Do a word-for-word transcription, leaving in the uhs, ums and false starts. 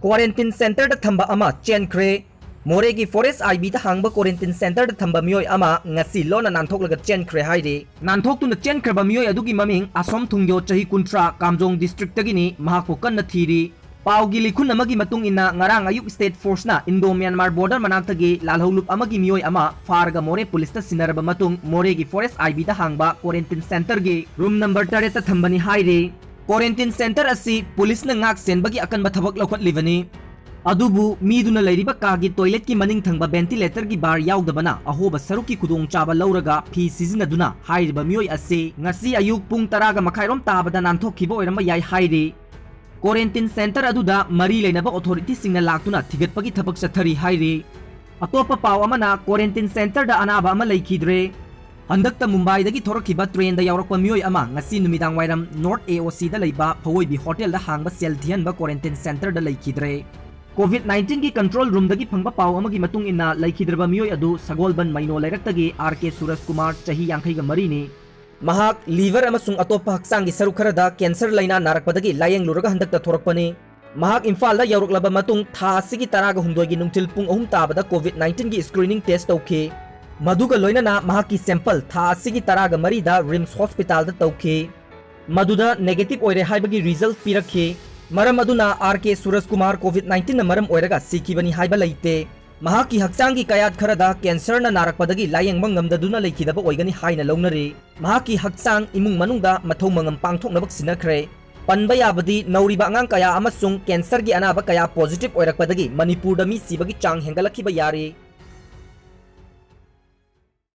Quarantine ꯁꯦꯟꯇꯔꯗ ꯊꯝꯕ ꯑꯃ ꯆꯦꯟꯈ꯭ꯔꯦ꯫ ꯃꯣꯔꯦꯒꯤ ꯐꯣꯔꯦꯁ ꯑꯥꯏꯕꯤꯗ ꯍꯥꯡꯕ ꯀ꯭ꯋꯥꯔꯦꯟꯇꯤꯟ ꯁꯦꯟꯇꯔꯗ ꯊꯝꯕ ꯃꯤꯑꯣꯏ ꯑꯃ ꯉꯁꯤ ꯂꯣꯟꯅ ꯅꯥꯟꯊꯣꯛꯂꯒ ꯆꯦꯟꯈ꯭ꯔꯦ ꯍꯥꯏꯔꯤ꯫ ꯅꯥꯟꯊꯣꯛꯇꯨꯅ ꯆꯦꯟꯈ꯭ꯔꯕ ꯃꯤꯑꯣꯏ ꯑꯗꯨꯒꯤ ꯃꯃꯤꯡ ꯑꯁꯣꯝ ꯊꯨꯡꯌꯣ, ꯆꯍꯤ ꯀꯨꯟꯊ꯭ꯔꯥ, ꯀꯥꯝꯖꯣꯡ ꯗꯤꯁꯇ꯭ꯔꯤꯛꯇꯒꯤꯅꯤ, ꯃꯍꯥꯛꯄꯨ ꯀꯟꯅ ꯊꯤꯔꯤ꯫ ꯄꯥꯎꯒꯤ ꯂꯤꯈꯨꯟ ꯑꯃꯒꯤ ꯃꯇꯨꯡ ꯏꯟꯅ, ꯉꯔꯥꯡ ꯑꯌꯨꯛ ꯁ꯭ꯇꯦꯠ ꯐꯣꯔꯁꯅ ꯏꯟꯗꯣ ꯃ꯭ꯌꯥꯟꯃꯥꯔ ꯕꯣꯔꯗꯔ ꯃꯅꯥꯛꯇꯒꯤ ꯂꯥꯜꯍꯧꯂꯨꯞ ꯑꯃꯒꯤ ꯃꯤꯑꯣꯏ ꯑꯃ ꯐꯥꯔꯒ ꯃꯣꯔꯦ ꯄꯨꯂꯤꯁꯇ ꯁꯤꯟꯅꯔꯕ ꯃꯇꯨꯡ, ꯃꯣꯔꯦꯒꯤ ꯐꯣꯔꯦꯁ ꯑꯥꯏꯕꯤꯗ ꯍꯥꯡꯕ ꯀ꯭ꯋꯥꯔꯦꯟꯇꯤꯟ ꯁꯦꯟꯇꯔꯒꯤ ꯔꯨꯝ ꯅꯝꯕꯔ ꯇꯔꯦꯠꯇ ꯊꯝꯕꯅꯤ ꯍꯥꯏꯔꯤ꯫ ꯀ꯭ꯋꯥꯔꯦꯟꯇꯤꯟ ꯁꯦꯟꯇꯔ ꯑꯁꯤ ꯄꯨꯂꯤꯁꯅ ꯉꯥꯛ ꯁꯦꯟꯕꯒꯤ ꯑꯀꯟꯕ ꯊꯕꯛ ꯂꯧꯈꯠꯂꯤꯕꯅꯤ꯫ ꯑꯗꯨꯕꯨ ꯃꯤꯗꯨꯅ ꯂꯩꯔꯤꯕ ꯀꯥꯒꯤ ꯇꯣꯏꯂꯦꯠꯀꯤ ꯃꯅꯤꯡ ꯊꯪꯕ ꯚꯦꯟꯇꯤꯂꯦꯇꯔꯒꯤ ꯕꯥꯔ ꯌꯥꯎꯗꯕꯅ ꯑꯍꯣꯕ ꯁꯔꯨꯛꯀꯤ ꯈꯨꯗꯣꯡꯆꯥꯕ ꯂꯧꯔꯒ ꯐꯤ ꯁꯤꯖꯤꯟꯅꯗꯨꯅ ꯍꯥꯏꯔꯤꯕ ꯃꯤꯑꯣꯏ ꯑꯁꯤ ꯉꯁꯤ ꯑꯌꯨꯛ ꯄꯨꯡ ꯇꯔꯥꯒ ꯃꯈꯥꯏꯔꯣꯝ ꯇꯥꯕꯗ ꯅꯥꯟꯊꯣꯛꯈꯤꯕ ꯑꯣꯏꯔꯝꯕ ꯌꯥꯏ ꯍꯥꯏꯔꯤ꯫ ꯀ꯭ꯋꯥꯔꯦꯟꯇꯤꯟ ꯁꯦꯟꯇꯔ ꯑꯗꯨꯗ ꯃꯔꯤ ꯂꯩꯅꯕ ꯑꯣꯊꯣꯔꯤꯇꯤꯁꯤꯡꯅ ꯂꯥꯛꯇꯨꯅ ꯊꯤꯒꯠꯄꯒꯤ ꯊꯕꯛ ꯆꯠꯊꯔꯤ ꯍꯥꯏꯔꯤ꯫ ꯑꯇꯣꯞꯄ ꯄꯥꯎ ꯑꯃꯅ, ꯀ꯭ꯋꯥꯔꯦꯟꯇꯤꯟ ꯁꯦꯟꯇꯔꯗ ꯑꯅꯥꯕ ꯑꯃ ꯂꯩꯈꯤꯗ꯭ꯔꯦ꯫ ꯍꯟꯗꯛꯇ ꯃꯨꯝꯕꯥꯏꯗꯒꯤ ꯊꯣꯔꯛꯈꯤꯕ ꯇ꯭ꯔꯦꯟꯗ ꯌꯥꯎꯔꯛꯄ ꯃꯤꯑꯣꯏ ꯑꯃ ꯉꯁꯤ ꯅꯨꯃꯤꯗꯥꯡ ꯋꯥꯏꯔꯝ ꯅꯣꯔꯠ ꯑꯦ ꯑꯣ ꯁꯤꯗ ꯂꯩꯕ ꯐꯋꯣꯏꯕꯤ ꯍꯣꯇꯦꯜꯗ ꯍꯥꯡꯕ ꯁꯦꯜ ꯊꯤꯍꯟꯕ ꯀ꯭ꯋꯥꯔꯦꯟꯇꯤꯟ ꯁꯦꯟꯇꯔꯗ ꯂꯩꯈꯤꯗ꯭ꯔꯦ꯫ ꯀꯣꯚꯤꯗ ꯅꯥꯏꯟꯇꯤꯟꯒꯤ ꯀꯟꯇ꯭ꯔꯣꯜ ꯔꯨꯝꯗꯒꯤ ꯐꯪꯕ ꯄꯥꯎ ꯑꯃꯒꯤ ꯃꯇꯨꯡ ꯏꯟꯅ, ꯂꯩꯈꯤꯗ꯭ꯔꯕ ꯃꯤꯑꯣꯏ ꯑꯗꯨ ꯁꯒꯣꯜꯕꯟ ꯃꯩꯅꯣ ꯂꯩꯔꯛꯇꯒꯤ ꯑꯥꯔ ꯀꯦ ꯁꯨꯔꯖ ꯀꯨꯃꯥꯔ, ꯆꯍꯤ ꯌꯥꯡꯈꯩꯒ ꯃꯔꯤꯅꯤ꯫ ꯃꯍꯥꯛ ꯂꯤꯚꯔ ꯑꯃꯁꯨꯡ ꯑꯇꯣꯞꯄ ꯍꯛꯆꯥꯡꯒꯤ ꯁꯔꯨꯛ ꯈꯔꯗ ꯀꯦꯟꯁꯔ ꯂꯥꯏꯅꯥ ꯅꯥꯔꯛꯄꯗꯒꯤ ꯂꯥꯌꯦꯡꯂꯨꯔꯒ ꯍꯟꯗꯛꯇ ꯊꯣꯔꯛꯄꯅꯤ꯫ ꯃꯍꯥꯛ ꯏꯝꯐꯥꯜꯗ ꯌꯧꯔꯛꯂꯕ ꯃꯇꯨꯡ ꯊꯥ ꯑꯁꯤꯒꯤ ꯇꯔꯥꯒ ꯍꯨꯝꯗꯣꯏꯒꯤ ꯅꯨꯡꯊꯤꯜ ꯄꯨꯡ ꯑꯍꯨꯝ ꯇꯥꯕꯗ ꯀꯣꯚꯤꯗ ꯅꯥꯏꯟꯇꯤꯟꯒꯤ ꯁ꯭ꯀ꯭ꯔꯤꯅꯤꯡ ꯇꯦꯁ ꯇꯧꯈꯤ꯫ ꯃꯗꯨꯒ ꯂꯣꯏꯅꯅ ꯃꯍꯥꯛꯀꯤ ꯁꯦꯝꯄꯜ ꯊꯥ ꯑꯁꯤꯒꯤ ꯇꯔꯥꯒ ꯃꯔꯤꯗ ꯔꯤꯝꯁ ꯍꯣꯁꯄꯤꯇꯥꯜꯗ ꯇꯧꯈꯤ꯫ ꯃꯗꯨꯗ ꯅꯦꯒꯦꯇꯤꯚ ꯑꯣꯏꯔꯦ ꯍꯥꯏꯕꯒꯤ ꯔꯤꯖꯜꯠ ꯄꯤꯔꯛꯈꯤ꯫ ꯃꯔꯝ ꯑꯗꯨꯅ ꯑꯥꯔ ꯀꯦ ꯁꯨꯔꯖ ꯀꯨꯃꯥꯔ ꯀꯣꯚꯤꯗ ꯅꯥꯏꯟꯇꯤꯟꯅ ꯃꯔꯝ ꯑꯣꯏꯔꯒ ꯁꯤꯈꯤꯕꯅꯤ ꯍꯥꯏꯕ ꯂꯩꯇꯦ꯫ ꯃꯍꯥꯛꯀꯤ ꯍꯛꯆꯥꯡꯒꯤ ꯀꯌꯥꯠ ꯈꯔꯗ ꯀꯦꯟꯁꯔꯅ ꯅꯥꯔꯛꯄꯗꯒꯤ ꯂꯥꯌꯦꯡꯕ ꯉꯝꯗꯗꯨꯅ ꯂꯩꯈꯤꯗꯕ ꯑꯣꯏꯒꯅꯤ ꯍꯥꯏꯅ ꯂꯧꯅꯔꯤ꯫ ꯃꯍꯥꯛꯀꯤ ꯍꯛꯆꯥꯡ, ꯏꯃꯨꯡ ꯃꯅꯨꯡꯗ ꯃꯊꯧ ꯃꯉꯝ ꯄꯥꯡꯊꯣꯛꯅꯕ ꯁꯤꯟꯅꯈ꯭ꯔꯦ꯫ ꯄꯟꯕ ꯌꯥꯕꯗꯤ, ꯅꯧꯔꯤꯕ ꯑꯉꯥꯡ ꯀꯌꯥ ꯑꯃꯁꯨꯡ ꯀꯦꯟꯁꯔꯒꯤ ꯑꯅꯥꯕ ꯀꯌꯥ ꯄꯣꯖꯤꯇꯤꯚ ꯑꯣꯏꯔꯛꯄꯗꯒꯤ ꯃꯅꯤꯄꯨꯔꯗ ꯃꯤ ꯁꯤꯕꯒꯤ ꯆꯥꯡ ꯍꯦꯟꯒꯠꯂꯛꯈꯤꯕ ꯌꯥꯔꯤ꯫